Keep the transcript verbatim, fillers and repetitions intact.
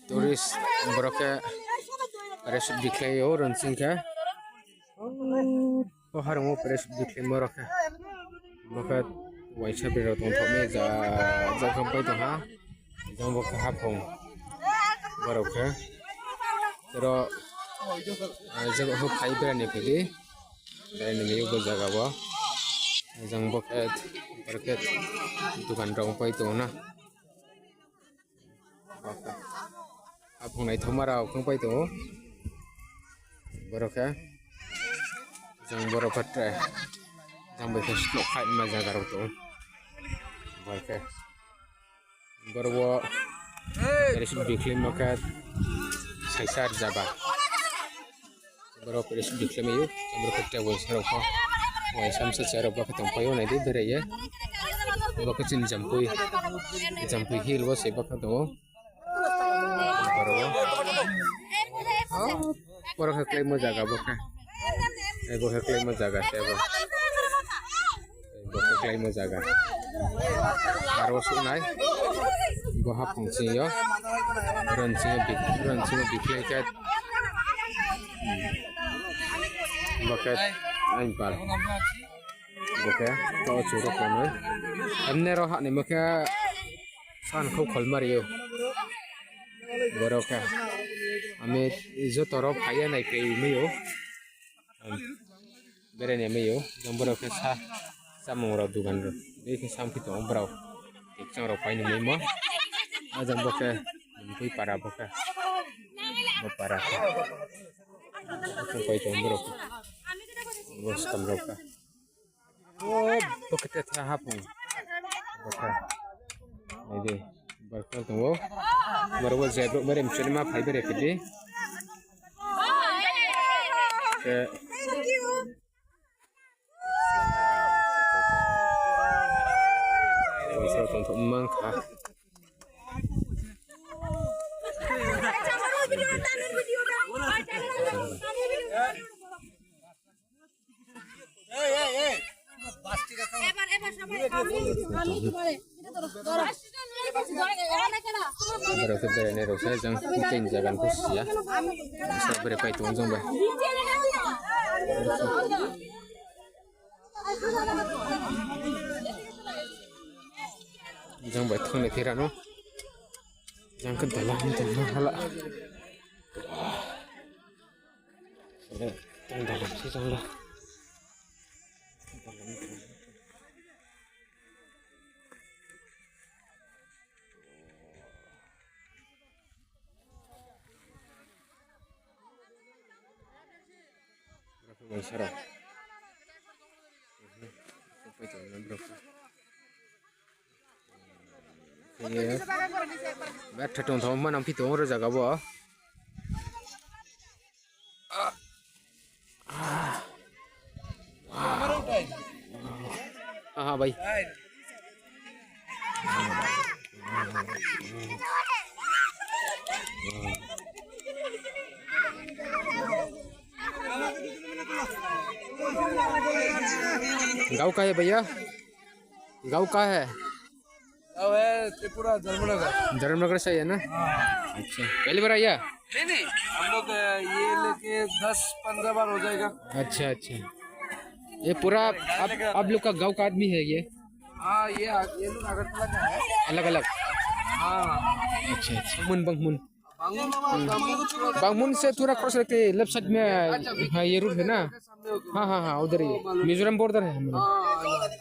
Tourist borok khe rest bikhlai o ronsing khe. O harung o rest bikhlai borok khe. Bo khe waisa bera tongthok ni ja, ja khe pai tong ha. Jang bo khe haphung. Borok khe. Tero, ah, jaga ho phai berani phai di. Berani mai o bo jaga bo. Jang bo khe, borok khe dukan rok pai tong na. Haphung naithoma rao khong pai tong o. Borok khe. Jang borok khe tre. Jang bai khe snoh khai ma jaga rok tong o. Borok khe. Borok wo. Rest bikhlai ma khe. Saisa rjaba. Borok rest bikhlai mai o, borok khe table sa rok pho. Waisa msa chair rok bo khe tong pai o, nai di berai ye. Bo khe chini Jampui, Jampui hill bo se bo khe tong o. Borok wo. Borok khe kláimo jaga bo khe. Bo khe kláimo jaga se bo. Bo khe kláimo jaga. Aro suh nai. Bo haphung sing yo. Ronsing yo bi-, ronsing yo bikhlai khe. Bo khe aini pal. Bo khe to churo khe nai. Emne ro ha ni mo khe san khou khol mari yo. Borok khe. Ami joto ro phai ya nai khe mai yo. Berani mai yo, jang borok khe sa, samung rok dukan rok. Dei khe sam phi tongo borok. Ekchang rok pai ni mai mo. A jang bo khe, twi para bo khe. Bo para khe. Bo khe pai tongo borok. Bo skam rok khe. O, bo khe tetha haphung. Bo khe. Nai di. Barkar tongo. Borok bo je borok bere mchuni ma phai bere khe di. Khe. Waisa tongthok mang kha. এবার, এবার সবাই, আমি, আমি তোমারে, এটা ধরো, ধরো। এবার, এবার, এবার, এবার, এবার। Borok khe berai nai rok se jang tei jaga ni khe siya. Sa berai pai tongo jang bai. Jang bai thang nai khe rano. Jang khe dalam, dalam hala. Tang dalam se jang la. Waisa rok. Betha tongthok ma nang phi tongo ro jaga bo. Aha, bhai. गाँव कहाँ है भैया? गाँव कहाँ है? गाँव है त्रिपुरा, धर्मनगर। धर्मनगर से आया ना? हाँ। अच्छा, पहली बार आया? नहीं, नहीं, हम लोग, अ, ये लेके दस पन्द्रह बार हो जाएगा। अच्छा, अच्छा। ये पूरा आप, आप लोग का गाँव का आदमी है ये? हाँ, ये आ-, ये लोग अगरतला का है। अलग-अलग? हाँ। अच्छा, अच्छा। बांगमुन, बांगमुन। हम्म। बांगमुन से थोड़ा cross करके left side में, हाँ, ये road है ना? हाँ, हाँ, हाँ, उधर ही। मिजोरम border है हम लोग। हाँ, हाँ।